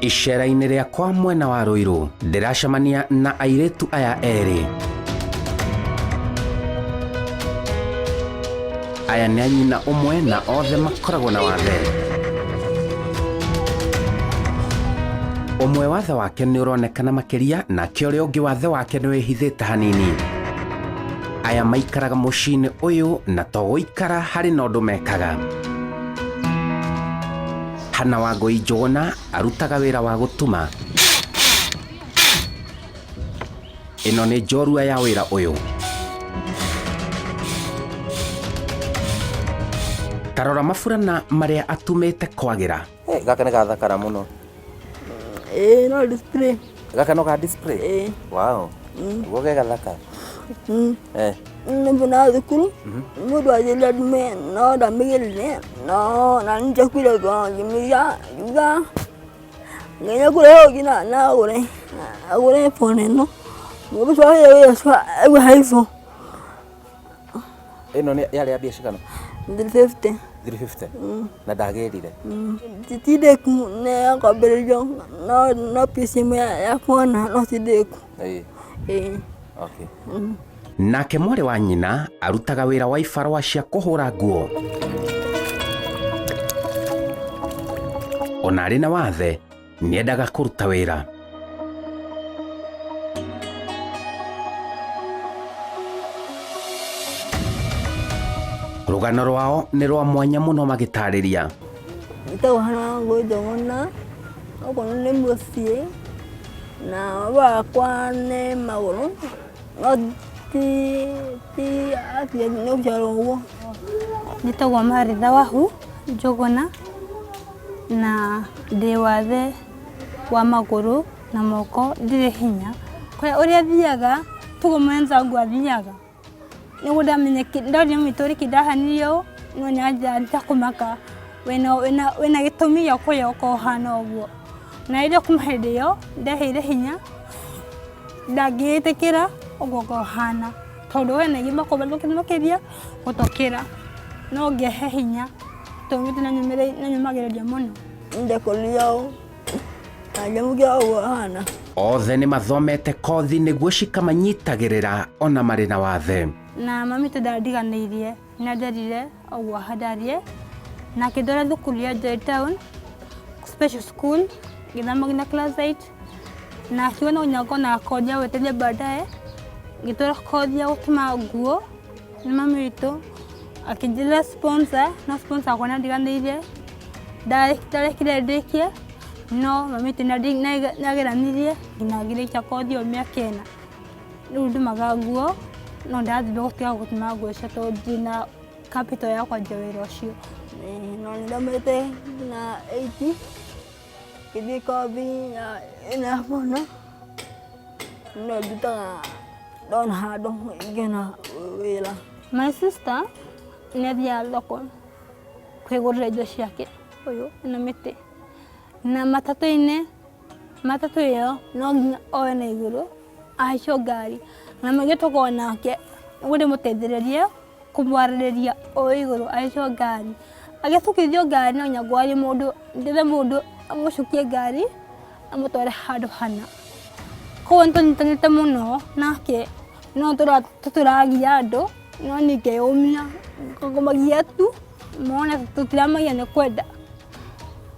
Icera-inĩ rĩakwa mwena wa Ruiru ndĩracemania na airĩtu aya erĩ. Aya nĩ a nyina ũmwe na othe makoragwo na wathe. Ũmwe wathe wake nĩ ũronekana makĩria nake ũrĩa ũngĩ wathe wake nĩ wĩhithĩte hanini. Aya maikaraga mũciĩ-inĩ ũyũ na to gũikara harĩ na ũndũ mekaga. Hana Wangũi Njũgũna arutaga wĩra wa gũtuma. Ĩno nĩ njorua ya wĩra ũyũ. Ta rora maburana marĩa atumĩte kwagĩra. Hey, gaka nĩ gathakara mũno. Ĩĩ no display. Gaka no ga display? Ĩĩ. Wow. Guo ge gathaka. Eh. Nĩ thukuru mũndũ anjĩrire ndume no ndamĩgĩrire no na nĩ njakuire ngoro ngĩmĩiga ngiuga nginya kũrĩa ũngĩ na agũre agũre phone ĩno. Mũndũ ũcio wĩra ũcio aigua haibu. Ĩno nĩ yarĩ ya mbia cigana? 350. 350? Na ndagĩrire? Ti ndĩku nĩ ya kwambĩrĩrio no no piece ĩmwe ya kona no ti ndĩku. Ĩĩ. Ĩĩ. Okay. Nake mwarĩ wa nyina arutaga wĩra wa ibarũa cia kũhũra nguo. Ona arĩ na wathe nĩendaga kũruta wĩra. Rũgano rwao nĩ rwa mwanya mũno magĩtarĩria. Njĩtagwo Hannah Wangũi Njũgũna, gũkũ nĩ mũciĩ na baba wakwa nĩ magũrũ no ti ti accident nĩ gũciarwo ũguo. Njĩtagwo Maritha Wahu Njũgũna na ndĩ wathe wa magũrũ na moko ndirĩ hinya. Ũrĩa thiaga tiguo mwenzangu athiaga. Nĩguo ndamenya ndonire maitũ rĩngĩ ndahanire ũũ no nĩ kũmaka wĩna gĩtũmi gĩa kũrĩa ũkorwo ũhana ũguo. Na rĩrĩa kuma hĩndĩ ĩyo ndeheire hinya ndangĩĩtĩkĩra ũguo ngorwo hana tondũ hena aingĩ makoragwo makĩria gũtũkĩra no ngĩhe hinya tondũ nĩnyũmagĩrĩria mũno. Ndekũria ũũ na ngĩmũkĩra ũguo ahana. Othe nĩ mathomete kothi nĩguo cikamanyitagĩrĩra ona marĩ na wathe. Na mami witũ ndandiganĩirie nĩ anderire ũguo handarie na akĩndwara thukuru ya Joy Town Special School ngĩthoma nginya class 8 na akiuga no nginya ngorwo na kothi ya gwĩteithia baadaye ngĩtwara kothi ya gũtuma nguo nĩ mami witũ akĩnjĩra sponsor no sponsor wakwa nĩ andiganĩirie ndarekire ndĩkie no mami witũ nĩ ageranirie nginya ngĩrĩkia kothi ĩyo mĩaka ĩna. Rĩu ndumaga nguo no ndathire gũtiga gũtuma nguo icio tondũ ndina capital ya kwanjia wĩra ũcio. No nĩ thomete nginya 8 ngĩthiĩ kothi ya ĩno ya kona no ndutaga ndona handũ ingĩona wĩra. My sister nĩ athiaga thoko kwĩgũrĩra indo ciake ũyũ ĩno mĩtĩ na matatũ-inĩ matatũ ĩyo no nginya oe na igũrũ ahaicio ngari na maingĩ tũkoragwo nake nĩguo ndĩmũteithĩrĩrie kũmwarĩrĩria o igũrũ ahaicio ngari. Agĩcukithio ngari no nginya ngwarie mũndũ ndethe mũndũ amũcukie ngari amũtware handũ hana. Koguo nĩ tũnyitanĩte mũno nake no tũtũragia andũ no niĩ ngeyũmia ngamagia tu mone tũtiramagia nĩ kwenda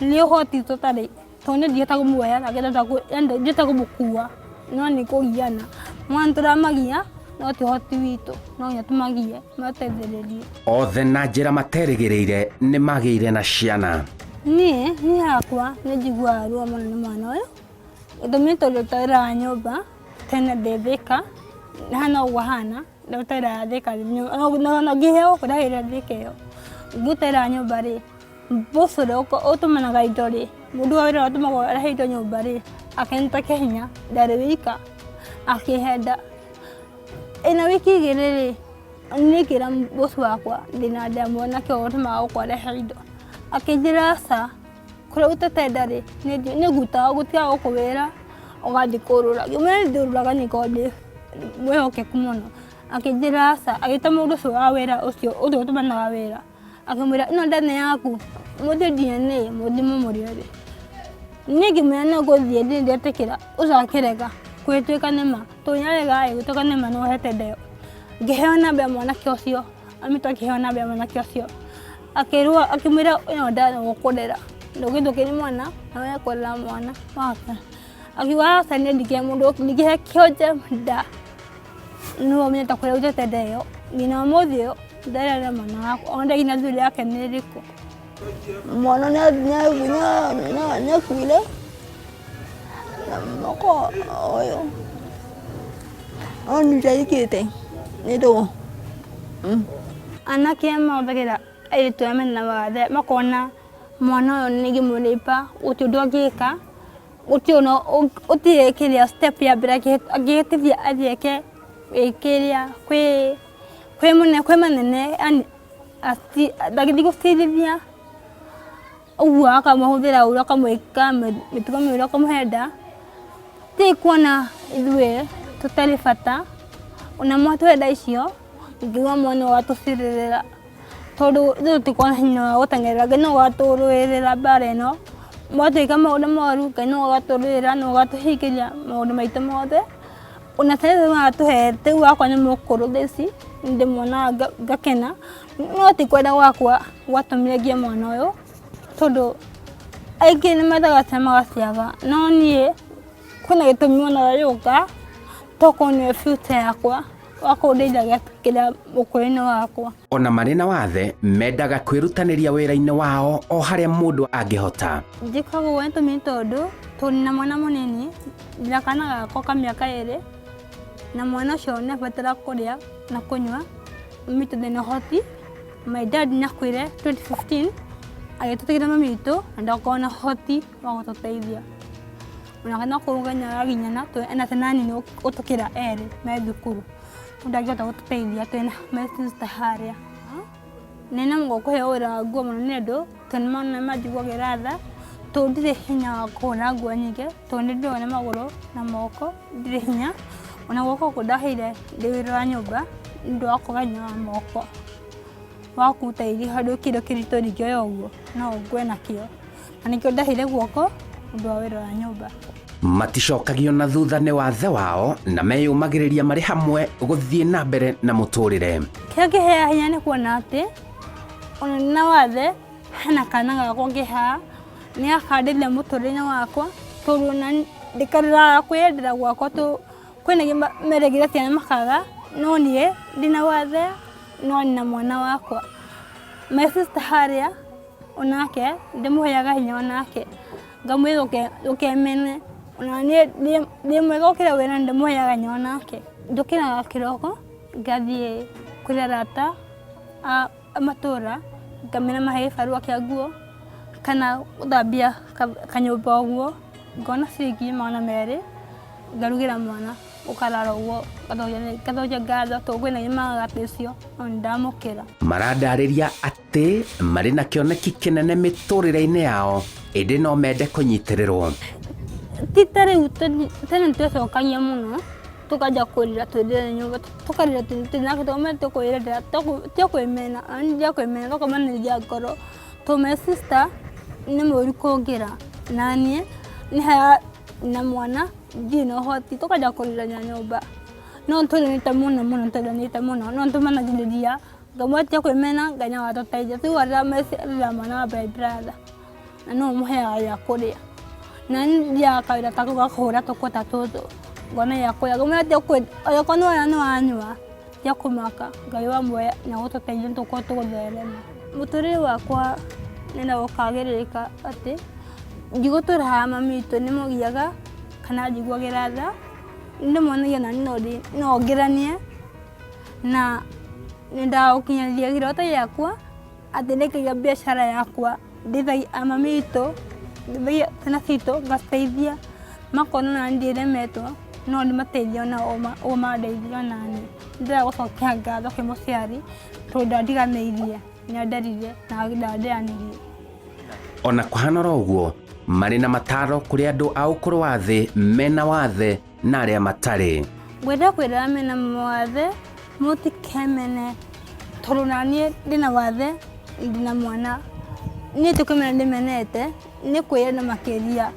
nĩ ũhoti tũtarĩ tondũ niĩ ndihota kũmuoya nake ndihota kũmũkua no nĩ kũgiana. Mona nĩ tũramagia no ti ũhoti witũ no nginya tũmagie mateithĩrĩrie. Othe na njĩra materĩgĩrĩire nĩ magĩire na ciana. Niĩ hakwa nĩ njiguaga ruo mũno nĩ mwana ũyũ gĩtũmi nĩ tondũ twairaga nyũmba tene ndĩ Thĩka hana ũguo hana ndĩrutaga Thĩka ona ngĩheo gũkũ ndagĩrĩire Thĩka ĩyo. Ngĩrutĩra nyũmba rĩ, boss ũrĩa ũtũmanaga indo rĩ, mũndũ wa wĩra ũrĩa ũtũmagwo arehe indo nyũmba rĩ, akĩnyita kĩa hinya ndarĩ wika akĩhe nda. Ĩna wiki igĩrĩ rĩ, niĩ ngĩra boss wakwa ndĩna nda ya mwanake ũyũ ũtũmaga gũkũ arehe indo. Akĩnjĩra aca, kũrĩa ũrutĩte nda rĩ, nĩ ngũtiga gũkũ wĩra ũgathiĩ kũrũra. Ngĩmwĩra niĩ ndĩrũraga nĩ ngoragwo ndĩ mwĩhokeku mũno. Akĩnjĩra aca, agĩta mũndũ ũcio wa wĩra ũcio ũcio ũtũmanaga wĩra, akĩmwĩra ĩno nda nĩ yaku, mũthiĩ DNA mũthiĩ mũmũrore. Niĩ ngĩmwĩra no ngũthiĩ ndĩ ndetĩkĩra ũcio akĩrega gwĩtuĩka nĩma tũnyarega ĩ gwĩtuĩka nĩma nĩ wohete nda ĩyo. Ngĩheo namba ya mwanake ũcio, mami witũ akĩheo namba ya mwanake ũcio akĩrwo akĩmwĩra ĩno nda nĩ ũkũrera ndũngĩthũkĩria mwana na we kũrera mwana wake. Akiuga aca niĩ ndingĩhe mũndũ ndingĩhe kĩonje nda nĩwe ũmenyete kũrĩa ũrutĩte nda ĩyo nginya ũmũthĩ ũyũ ndarera mwana wakwa ona ndarĩ na thuri yake nĩ ĩrĩkũ. Mwana nĩakuire na mwaka ũyũ no nĩndarĩkĩte nĩ ndũgũ. Anake mahũthagĩra airĩtu arĩa mena wathe makona mwana ũyũ nĩngĩmũrĩpa gũtirĩ ũndũ angĩka gũtirĩ ona gũtirĩ kĩrĩa step ya mbere angĩhĩtithia athiĩ eke kĩrĩa kwĩ kwĩ mũnene kwĩ manene yani ndangĩthiĩ gũcirithia ũguo akamũhũthĩra ũru akamwĩka mĩtugo mĩũru akamũhe nda. Ti kuona ithuĩ tũtarĩ bata ona mwatũhe nda icio ingiuga mwana ũyũ atũcirĩrĩra tondũ ithuĩ tũtikoragwo na hinya wa gũteng'erera Ngai no ũgatũrũĩrĩra mbara ĩno mwatwĩka maũndũ moru Ngai no ũgatũrũĩrĩra na ũgatũhingĩria maũndũ maitũ mothe. Ona ciana icio maratũhe rĩu wakwa nĩ mũkũrũ thaa ici nĩndĩmuonaga ngakena no ti kwenda gwakwa gwatũmire ngĩe mwana ũyũ tondũ aingĩ nĩ methaga ciana magaciaga no niĩ kwĩna gĩtũmi mwana ũyũ agĩũka tokorwo nĩwe future yakwa wa kũndeithagia kĩrĩa ũkũrũ-inĩ wakwa. Ona marĩ na wathe mendaga kwĩrutanĩria wĩra-inĩ wao o harĩa mũndũ angĩhota. Njĩkaga ũguo nĩ tũmĩ tondũ tũrĩ na mwana mũnini ndĩna kana gakwa ka mĩaka 2 na mwana ũcio nĩ abatara kũrĩa na kũnyua mami witũ ndarĩ na ũhoti. My dad nĩ akuire 2015 agĩtũtigĩra mami witũ na ndakoragwo na ũhoti wa gũtũteithia. Ona kana okorwo nginya araginyana ena ciana nini gũtũkĩra erĩ me thukuru rĩu ndangĩhota gũtũteithia twĩna my sister harĩa. Nĩ na mũgo kũheo wĩra wa nguo mũno nĩ andũ tondũ nĩmona nĩmanjiguagĩra tha tondũ ndirĩ hinya wa kũhũra nguo nyingĩ tondũ nĩ ndũaga nĩ magũrũ na moko ndirĩ hinya ona guoko gũkũ ndaheire ndĩ wĩra wa nyũmba nĩ ũndũ wa kwaga hinya wa moko wa kũruta irio handũ kĩndũ kĩritũ ndingĩoya ũguo no ngwe nakĩo na nĩkĩo ndaheire guoko ũndũ wa wĩra wa nyũmba. Maticokagio na thutha nĩ wathe wao na meyũmagĩrĩria marĩ hamwe gũthiĩ na mbere na mũtũrĩre. Kĩrĩa kĩheaga hinya nĩ kuona atĩ ona ndĩna wathe hena kana gakwa ke haha nĩ gakandeithia mũtũrĩre-inĩ wakwa tondũ ona ndĩkarĩraga kwĩyendera gwakwa kwĩna angĩ merĩgĩrĩra ciana makaga no niĩ ndĩna wathe no ndĩna mwana wakwa. My sister harĩa onake ndĩmũheaga hinya onake ngamwĩra ndũkemene ona niĩ ndĩ mwega gũkĩra we na ndĩmũheaga hinya onake. Njũkĩraga kĩroko ngathiĩ kũrĩ arata a matũra ngamera mahe gĩbarũa kĩa nguo kana gũthambia kanyũmba ũguo ngona ciringi 200 ngarugĩra mwana ũkarara ũguo ngathoria ngatho tondũ kwĩna angĩ magaga atĩ ũcio no nĩndamũkĩra. Marandarĩria atĩ marĩ na kĩoneki kĩnene mĩtũrĩre-inĩ yao ĩndĩ no mende kũnyitĩrĩrwo. Ti ta rĩu tene nĩtwecokagia mũno tũkanjia kũrĩra twĩ nyũmba tũkarĩra twĩnake tũkamenya tũkwĩrĩra ti kwĩmena ndiakwĩmena tũkomanĩria ngoro tondũ my sister nĩ mũru kũngĩra na niĩ nĩ haya na mwana ndirĩ na ũhoti tũkanjia kũrĩra nyũmba no nĩtũrĩrĩte mũno mũno nĩtwendanĩte mũno no nĩtũmanagĩrĩria ngamwĩra tiga kwĩmena Ngai no agatũteithia. Rĩu arĩra mwana wa my brother na nĩwe ũmũheaga gĩa kũrĩa na niĩ thiaga kawĩra ta kau ga kũhũra tũkuo ta tũtũ ngona gĩa kũrĩa ngamwĩra onakorwo nĩ warĩa nĩ wanyua tiga kũmaka Ngai wa muoyo nĩ egũtũteithia nĩtũgũkorwo tũgũtherema. Mũtũrĩre wakwa nĩenda gũkagĩrĩrĩka atĩ ndigũtũra haha mami witũ nĩ mũgiaga kana anjiguagĩra tha nĩndĩmuonagia nani no ngĩranie na nyendaga gũkinyanĩria kĩroto gĩakwa atĩ nĩngĩiga biacara yakwa ndeithagia mami witũ ndeithagia ciana citũ ngaciteithia makona ona niĩ ndiremetwo no ndĩmateithie ona o mandeithia onaniĩ. Nĩndĩrenda gũcokia ngatho kwĩ mũciari tondũ ndandiganĩirie nĩanderire na ndandeanĩirie. Ona kũhana oro ũguo marĩ na mataro kũrĩ andũ a ũkũrũ wa thĩ mena wathe na arĩa matarĩ. Ngwenda kwĩra mena mawathe mũtikemene tondũ naniĩ ndĩna wathe ndĩna mwana niĩ ti kwĩmena ndĩmenete nĩ kwĩyenda makĩria.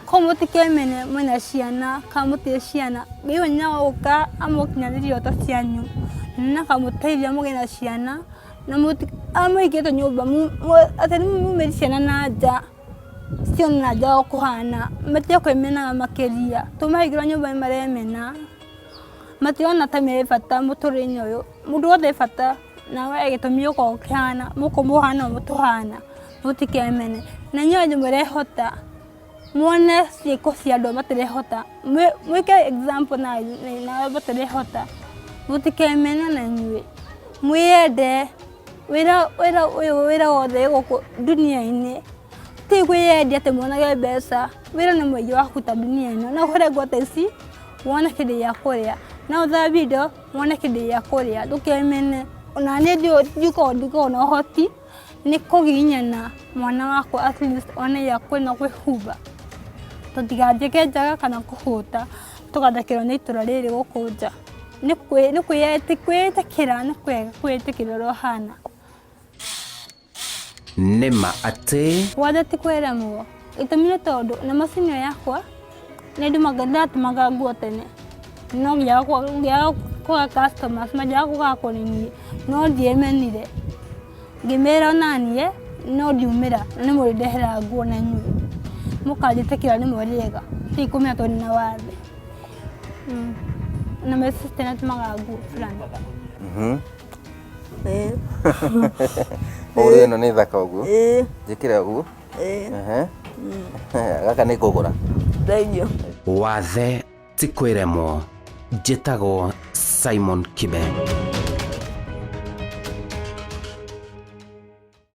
Ko mũtikemene mwĩna ciana kana mũtirĩ ciana, Ngai we no oka amũkinyanĩrie iroto cianyu na akamũteithia mũgĩe na ciana na amũingĩte nyũmba atĩ mumĩrie ciana na nja, cione na nja ũrĩa kũhana, matige kwĩmenaga makĩria. Tũmahingĩra nyũmba nĩ maremena, matirona ta me bata mũtũrĩre-inĩ ũyũ. Mũndũ wothe e bata nawe he gĩtũmi ũkoragwo ũkĩhana, mũkũ mũhana ũguo tũhana, mũtikemene. Na inyuĩ anyu mũrehota, muone ciĩko cia andũ matirehota, mwĩke example na arĩa matirehota, mũtikemene ona inyuĩ, mwĩyende, wĩra wĩra ũyũ wĩra wothe wĩ gũkũ dunia-inĩ ti kwĩyendia atĩ muonage mbeca, wĩra nĩ mũingĩ wa kũruta dunia ĩno, no ũhũre nguo ta ici wone kĩndũ gĩa kũrĩa, no ũthambie indo wone kĩndũ gĩa kũrĩa, ndũkemene, ona niĩ ndikoragwo na ũhoti nĩ kũgiginyana mwana wakwa at least one gĩa kũrĩa na kwĩhumba, tũtiganjĩke njaga kana kũhũta tũgathekerwo nĩ itũra rĩrĩ gũkũ nja. Nĩ kwĩĩtĩkĩra nĩ kwega kwĩĩtĩkĩra ũrĩa ũhana. Nĩ ma atĩ. Wathe ti kwĩremwo, gĩtũmi nĩ tondũ na macini ĩyo yakwa nĩ ndatumaga nguo tene no ngĩaga kwaga customers mangĩaga gũka kũrĩ niĩ no ndiemenire, ngĩmera onaniĩ no ndiumĩra na nĩ mũrĩndehera nguo na inyuĩ mũkanjĩtĩkĩra nĩ mũrĩega ti kũmenya tondũ ndĩna wathe. Na my sister nĩ atumaga nguo fulani. Ĩĩ. Ũguo ĩno nĩ thaka ũguo. Ĩĩ. Njĩkĩre ũguo. Ĩĩ. Ehe. Gaka nĩ ngũgũra. Thengiũ. Wathe ti kwĩremwo. Njĩtagwo Simon Kibe.